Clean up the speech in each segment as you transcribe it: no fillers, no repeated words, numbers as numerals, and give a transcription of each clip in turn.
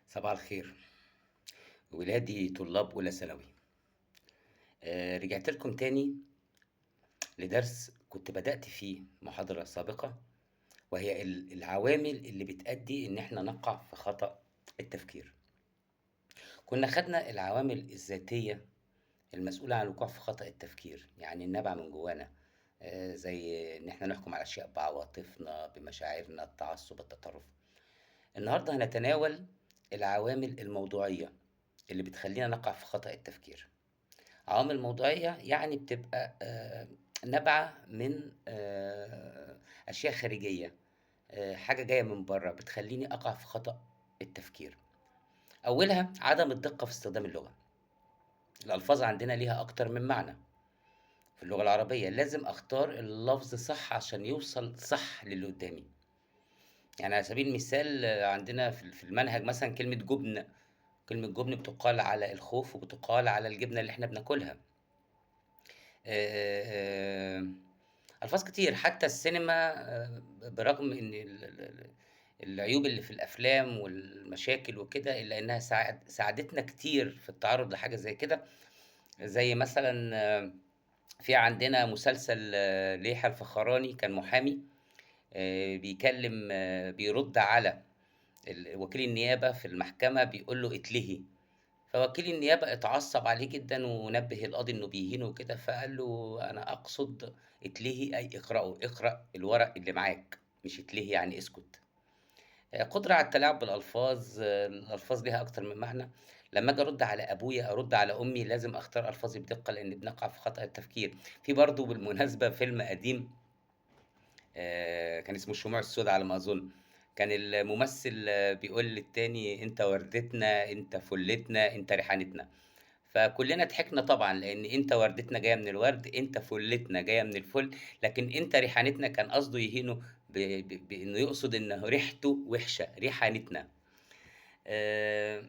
صباح الخير. ولادي طلاب أولى ثانوي. رجعت لكم تاني لدرس كنت بدأت فيه محاضرة سابقة، وهي العوامل اللي بتأدي إن إحنا نقع في خطأ التفكير. كنا خدنا العوامل الذاتية المسؤولة عن الوقوع في خطأ التفكير، يعني النابعة من جوانا، زي إن إحنا نحكم على الأشياء بعواطفنا، بمشاعرنا، التعصب، التطرف. النهاردة هنتناول العوامل الموضوعية اللي بتخلينا نقع في خطأ التفكير. عوامل موضوعية يعني بتبقى نابعة من أشياء خارجية، حاجة جاية من بره بتخليني أقع في خطأ التفكير. أولها عدم الدقة في استخدام اللغة. الألفاظ عندنا ليها أكتر من معنى في اللغة العربية، لازم أختار اللفظ صح عشان يوصل صح للي قدامي. على سبيل المثال، عندنا في المنهج مثلا كلمة جبن. كلمة جبن بتقال على الخوف وبتقال على الجبنة اللي احنا بناكلها. ألفاظ كتير. حتى السينما، برغم إن العيوب اللي في الأفلام والمشاكل وكده، إلا إنها ساعدتنا كتير في التعرض لحاجة زي كده. زي مثلا، في عندنا مسلسل، ليحيى الفخراني، كان محامي، بيرد على وكيل النيابة في المحكمة، بيقول له اتلهي. فوكيل النيابة اتعصب عليه جدا ونبه القاضي انه بيهينه وكده، فقال له انا اقصد اتلهي اي اقرأه، اقرأ الورق اللي معاك، مش اتلهي يعني اسكت. قدرة على التلاعب بالألفاظ، الألفاظ ليها أكتر من معنى. لما أجي أرد على أبويا، أرد على أمي، لازم أختار ألفاظي بدقة لأن بنقع في خطأ التفكير. في برضو بالمناسبة فيلم قديم، كان اسمه الشموع السوداء على ما أظن، كان الممثل، بيقول للتاني أنت وردتنا، أنت فلتنا، أنت ريحانتنا. فكلنا ضحكنا طبعا، لأن أنت وردتنا جاية من الورد، أنت فلتنا جاية من الفل، لكن أنت ريحانتنا كان قصده يهينه بإنه يقصد إنه ريحته وحشة، ريحانتنا.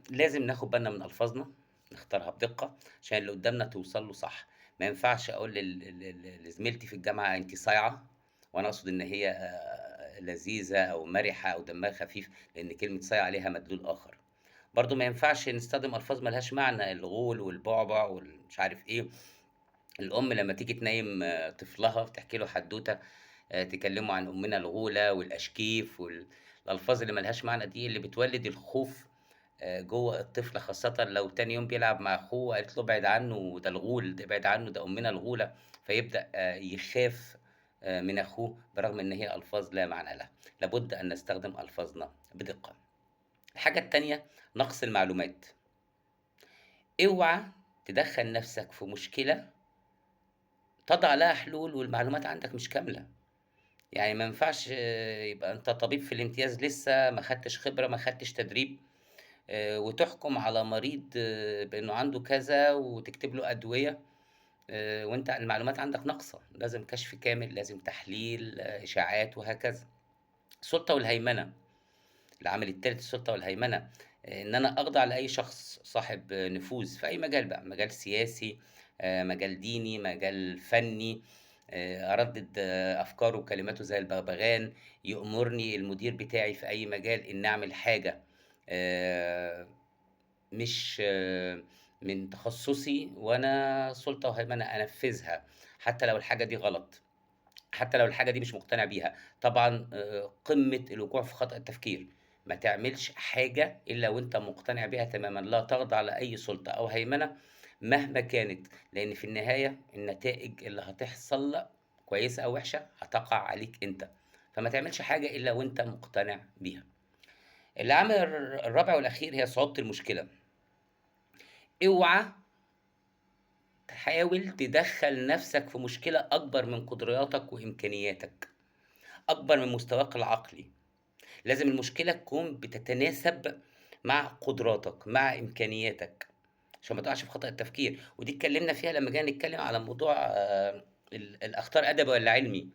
لازم ناخد بالنا من ألفاظنا، نختارها بدقة عشان اللي قدامنا توصل له صح. ما ينفعش أقول لزميلتي في الجامعة أنت صايعة، وأنا أقصد إن هي، لذيذة أو مرحة أو دمها خفيف، لأن كلمة صايعة عليها مدلول آخر. برضو ما ينفعش نستخدم ألفاظ ملهاش معنى، الغول والبعبع والمش عارف إيه. الأم لما تيجي تنيم، طفلها تحكي له حدوتة، تكلمه عن أمنا الغولة والأشكيف والألفاظ اللي ملهاش معنى دي، اللي بتولد الخوف، جوه الطفل، خاصة لو تاني يوم بيلعب مع أخوه وقالت له ابعد عنه ده الغول، ده ابعد عنه ده أمنا الغولة، فيبدأ، يخاف، من أخوه، برغم إن هي ألفاظ لا معنى لها. لابد أن نستخدم ألفاظنا بدقة. الحاجة التانية نقص المعلومات. اوعى تدخل نفسك في مشكلة تضع لها حلول والمعلومات عندك مش كاملة. ما ينفعش، يبقى أنت طبيب في الامتياز لسه ما خدتش خبرة، ما خدتش تدريب، وتحكم على مريض، بأنه عنده كذا وتكتب له أدوية، وأنت المعلومات عندك ناقصة. لازم كشف كامل، لازم تحليل، إشاعات وهكذا. السلطة والهيمنة، العامل الثالث السلطة والهيمنة، إن أنا أخضع لأي شخص صاحب نفوذ في أي مجال بقى، مجال سياسي، مجال ديني، مجال فني، أردد، أفكاره وكلماته زي البغبغان، يأمرني المدير بتاعي في أي مجال إن أعمل حاجة، مش، من تخصصي، وأنا سلطة وهيمنة أنفذها حتى لو الحاجة دي غلط، حتى لو الحاجة دي مش مقتنع بيها. طبعا، قمة الوقوع في خطأ التفكير، ما تعملش حاجة إلا وأنت مقتنع بيها تماما، لا تخضع لأي سلطة أو هيمنة مهما كانت، لأن في النهاية النتائج اللي هتحصل كويسة أو وحشة هتقع عليك أنت، فما تعملش حاجة إلا وأنت مقتنع بيها. العامل الرابع والأخير هي صعوبة المشكلة. اوعى تحاول تدخل نفسك في مشكلة أكبر من قدراتك وإمكانياتك، أكبر من مستواك العقلي. لازم المشكلة تكون بتتناسب مع قدراتك، مع إمكانياتك، عشان ما تقعش في خطأ التفكير. ودي اتكلمنا فيها لما جينا نتكلم على موضوع، الأخطار أدبي ولا علمي.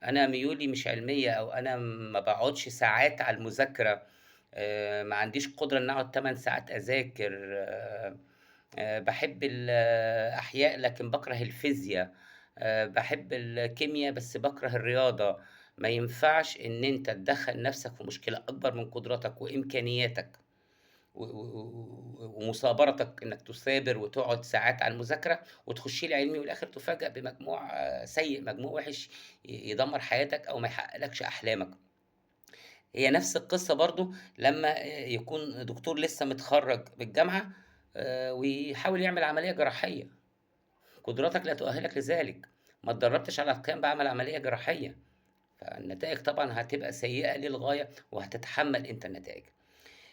أنا ميولي مش علمية، أو أنا ما بقعدش ساعات على المذاكرة، ما عنديش قدرة إن أقعد 8 ساعات أذاكر، بحب الأحياء لكن بكره الفيزياء، بحب الكيمياء بس بكره الرياضة. ما ينفعش إن أنت تدخل نفسك في مشكلة أكبر من قدراتك وإمكانياتك، و و ومثابرتك إنك تثابر وتقعد ساعات على المذاكرة، وتخش لي علمي والآخر تُفاجأ بمجموع سيء، مجموع وِحِش يدمّر حياتك أو ما يحققلكش أحلامك. هي نفس القصة برضه لمّا يكون دكتور لسه متخرّج من الجامعة ويحاول يعمل عملية جراحية، قدراتك لا تؤهلك لذلك، ما اتدربتش على القيام بعمل عملية جراحية، فالنتائج طبعًا هتبقى سيئة للغاية وهتتحمل أنت النتائج.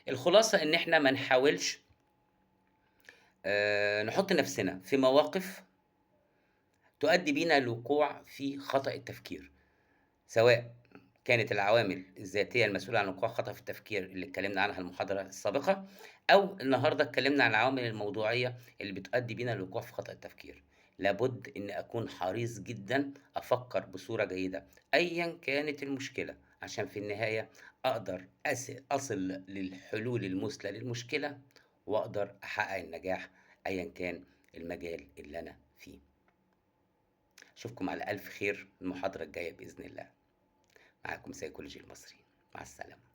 الخلاصة إن إحنا ما نحاولش نحط نفسنا في مواقف تؤدي بينا للوقوع في خطأ التفكير، سواء كانت العوامل الذاتية المسؤولة عن وقوع خطأ في التفكير اللي اتكلمنا عنها المحاضرة السابقة، أو النهارده اتكلمنا عن العوامل الموضوعية اللي بتؤدي بينا للوقوع في خطأ التفكير. لابد إن أكون حريص جدًا أفكر بصورة جيدة أيًا كانت المشكلة، عشان في النهاية أقدر أصل للحلول المثلى للمشكلة، وأقدر أحقق النجاح أيًا كان المجال اللي أنا فيه. أشوفكم على ألف خير المحاضرة الجاية بإذن الله. معاكم سيكولوجي المصري، مع السلامة.